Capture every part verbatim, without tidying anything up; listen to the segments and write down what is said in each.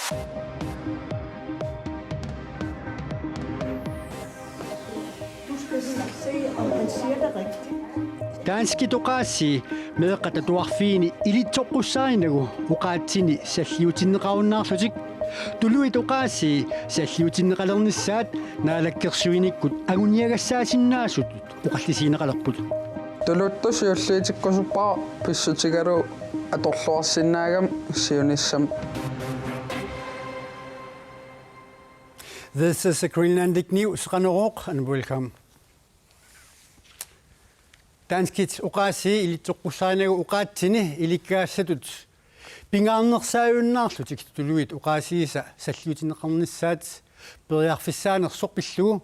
Du skal se, om han siger det rigtigt. Danskit oqaasii meeqqat atuarfiini ilitsoqqussaarinagu oqaatsini salliutinneqarunnaarlutik. Tuluit oqaasii salliutinneqalernissaat naalakkersuinikkut anguniagassaasinnaasutut oqallisigineqalerput. Tuluttut siulliutikkusuppara pissutigalugu atorluarsinnaagami siunissami. This is the Greenlandic News, Qanorooq, and welcome. Danskit oqaasii ilitsoqqussaarinagu oqaatsini ilikkagassatut pingaarnersaajunnaarlutik tuluit oqaasiisa salliutinneqarnissaat periarfissaanersoq pillugu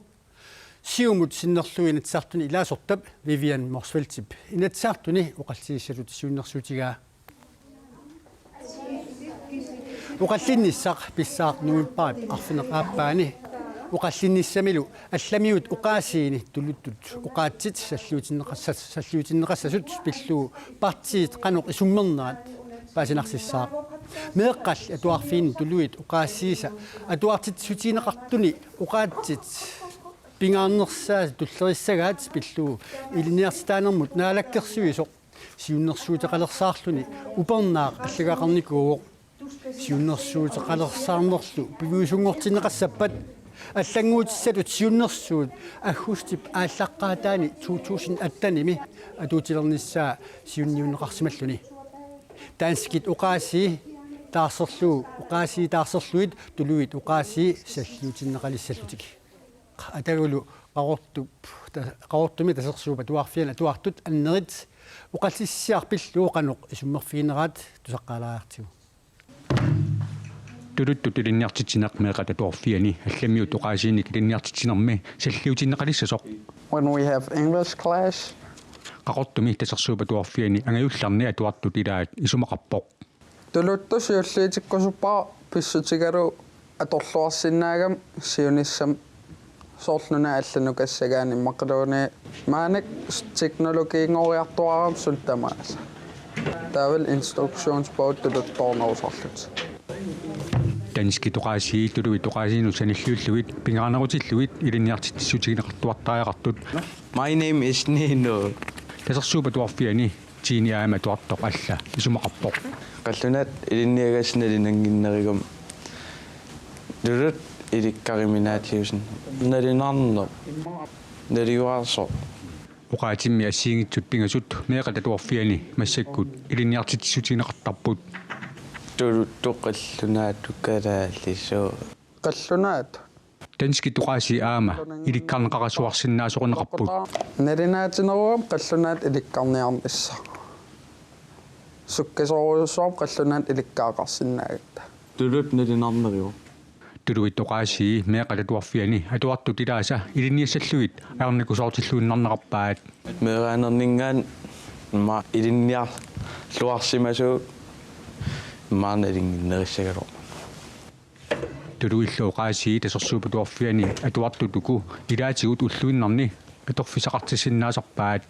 Siumut sinnerlugu Inatsisartuni ilaasortap Vivian Motzfeldtip Inatsisartuni oqallisissatut siunnersuutigaa. Oqallinnissaq pissaaq novembarip arfineq-aappaani. Oqallinnissamilu allamiut oqaasiini tuluttut oqaatsit salliutinneqassas-, salliutinneqassasut pillugu partiit qanoq isummernerat paasinarsissaaq. Meeqqalli atuarfiini tuluit oqaasiisa atuartitsissutigineqartuni oqaatsit pingaarnersaat tullerissagaat pillugu ilinniartitaanermut naalakkersuisoq siunnersuuteqalersaarluni upernaaq allagaqarnikuuvoq. Siunnersuuteqalersaarnerlu piviusunngortinneqassappat allannguutissatut siunnersuut aggustip aallaqqaataani to tusind attenimi atuutilernissaa siunniunneqarsimalluni. Danskit oqaasii taarserlugu, oqaasii taarserlugit tuluit oqaasii salliutinneqalissallutik. Atagulu Qaqortup, ta-, Qaqortumi Tasersuup Atuarfiani atuartut annerit oqallisissiaq pillugu qanoq isummerfigineraat tusaqqaalaariartigu. Tuluttut ilinniartitsineq meeqqat atuarfiani allamiut oqaasiinik ilinniartitsinermi salliutinneqalissasoq. When we have English class. Qaqortumi Tasersuup Atuarfiani angajullerni atuartut ilaat isumaqarpoq. Tuluttut siulliutikkusuppara pissutigalugu atorluarsinnaagami siunissami. Soorlu nuna allanut kassagaani immaqaluunniit maannakkut teknologiinngoriartuaarami suna tamaasa. Taavalu instruktionsbog tuluttoornerusarlutik. Danskit oqaasii tuluit oqaasiinut sanilliullugit pingaarnerutillugit ilinniartitsissutigineqartuartariaqartut. My name is Nino. Tasersuup Atuarfiani Tiini aamma atuartoq alla isumaqarpoq. Qallunaat ilinniagassat nalunannginnerugami. Tuluttut ilikkariminaatsiusinnaavara. Nalunaarneq. Nalugaarsoq. Oqaatsimmi assigiinngitsut pingasut meeqqat atuarfiani massakkut ilinniartitsissutigineqartarput. Tuluttut qallunaatut kalaallisut. Qallunaat. Danskit oqaasii aamma ilikkarneqarasuarsinnaasoqarnerput. Nalunaatinerugami qallunaat ilikkarniarnissaat. Sukkasoorujussuarmik qallunaat ilikkagaqarsinnaagatta. Tuluttut nalunaarneruvoq. Tuluit oqaasii meeqqat atuarfiani atuartut ilaasa ilinniassallugit ajornakusoortilluinnarnerarpaat. Meeraanerninngaanniit immaqa ilinniarluarsimasugut immaqa nalunnginnerissagaluarput. Tuluillu oqaasii Tasersuup Atuarfiani atuartut uku ilaatigut ulluinnarni atorfissaqartissinnaasarpaat.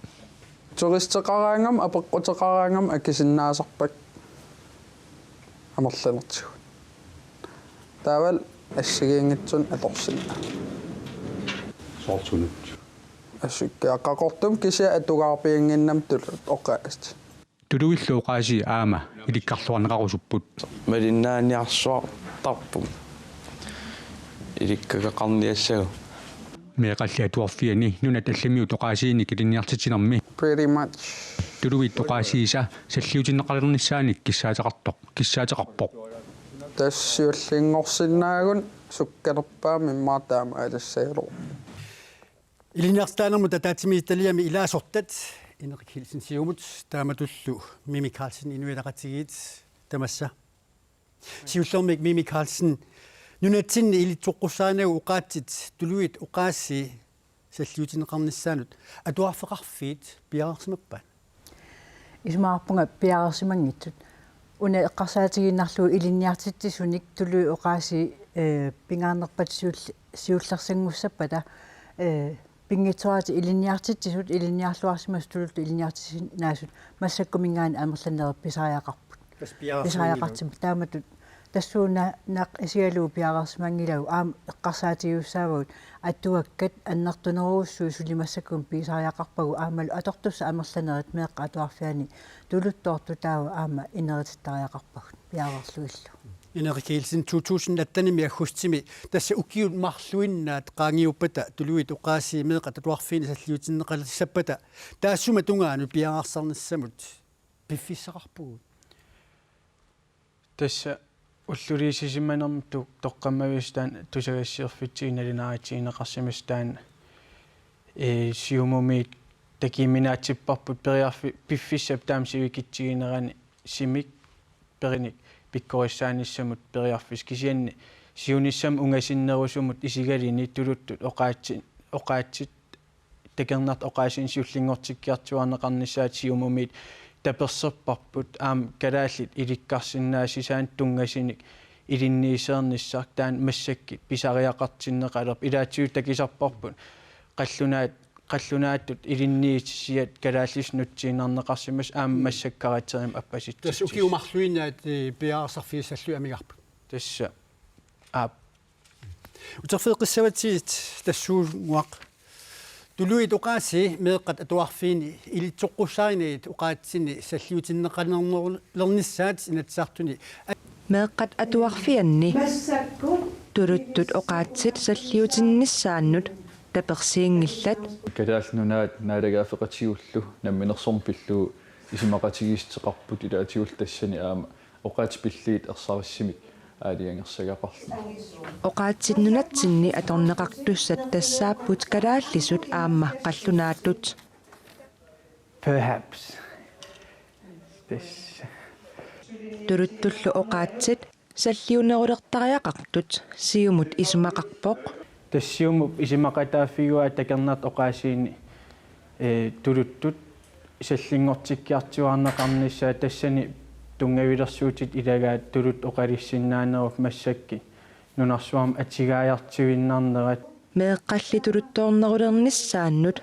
Turisteqaraangamik, apeqquteqaraangamik akisinnaasarpakka amerlanertigut. Taavalu assigiinngitsunik atorsinnaapput. Soorlu sunut? Asukkiaq Qaqortumi kisianni atugaarpiannginnami tuluttut oqaasii. Tuluillu oqaasii aamma ilikkarluarneqarusupput. Malinnaaniarsuartarpunga ilikkagaqarniassagut. Meeqqalli atuarfiani nunat allamiut oqaasiinik ilinniartitsinermi. Pretty much. Tuluit oqaasiisa salliutinneqalernissaanik kissaateqartoq, kissaateqarpoq. Tassa siullinngorsinnaagunik sukkanerpaamik immaqa taamaalissagaluarpoq. Ilinniartitaanermut ataatsimiititaliami ilaasortat Henrik Hilsen Siumut taamatullu Mimi Karlsen Inuit Ataqatigiit tamassa. Siullermik Mimi Karlsen, nunatsinni ilitsoqqussaarinagu oqaatsit tuluit oqaasii salliutinneqarnissaannut atuarfeqarfiit piareersimappat? Isumaqarpunga piareersimanngitsut. Una eqqarsaatigiinnarlugu ilinniartitsisunik tuluit oqaasii, eh, pingaarnerpaatut siul-, siullersanngussappata, eh, pinngitsooratik ilinniartitsisut, ilinniarluarsimasut tuluttut ilinniartitsisinnaasut massakkuminngaanniit amerlanerit pisariaqarput. Tassa piareersimanngilaq. Pisariaqartippaat taamatut Tassuuna naq isigalugu piareersimanngilagut aamma eqqarsaatigiussaavagut atuakkat annertunerussuit suli massakkut pigisariaqarpagut aammalu atortussat amerlanerit Meeqqat Atuarfianni tuluttoortut taava aamma ineritittariaqarpagut piareerlugillu. Ineqi Kielsen, to tusind attenimi aggustimi tassa ukiut marluinnaat qaangiuppata tuluit oqaasii Meeqqat Atuarfiini salliutinneqalissappata taassuma tungaanut piareersarnissamut piffissaqarpugut. Tassa ulluliisisimanermut tu-, toqqammaviussutaa tusagassiorfitsigut nalunaarutigineqarsimasut taanna, ee, Siumumiit takujuminaatsipparput periarfi-, piffissap taama sivikitsiginerani simik perinik pikkorissaanissamut periarfissaq, kisianni siunissami ungasinnerusumut isigaluni tuluttut oqaatsi-, oqaatsit takornartat oqaasiinik siullinngortikkiartuaarneqarnissaat Siumumiit taperserparput, aamma kalaallit ilikkarsinnaasaannik tunngasunik ilinniuseernissaq taanna massakkut pisariaqartinneqalerpoq. Ilaatigut takusarparput qallunaat, qallunaatut ilinniutissiat kalaallisut nutsiinnarneqarsimasut aamma massakkut karakterimik appasitsissuupput. Tassa ukiut marluinnaat, ee, piareersarfigissallugit amigarput. Tassa. Aap. Uterfigeqqissavatsigit tassuunnguaq. Tuluit oqaasii Meeqqat Atuarfiini ilitsoqqussarinagit oqaatsinni salliutinneqalernissaat Inatsisartuni. Meeqqat Atuarfianni tuluttut oqaatsit salliutinnissaannut tapersiinngillat. Kalaallit Nunaat naalagaaffeqatigullu namminersorneq pillugu isumaqatigiissuteqarput, ilaatigullu tassani aamma oqaatsit pilliit ersarissumik aalajangersagaqarluni. Oqaatsit nunatsinni atorneqartussat tassaapput kalaallisut aamma qallunaatut. Perhaps. Tassa. Tuluttullu oqaatsit salliunerulertariaqartut Siumut isumaqarpoq. Tassa Siumup isumaqataaffigaa takornartat oqaasiinik, ee, tuluttut sallinngortikkiartuaarneqarnissaat, tassani tunngavilersuutit ilagaat tuluttut oqalussinnaanerupput massakkut nunarsuarmi atugaajartuinnarnerat. Meeqqalli tuluttoornerulernissaannut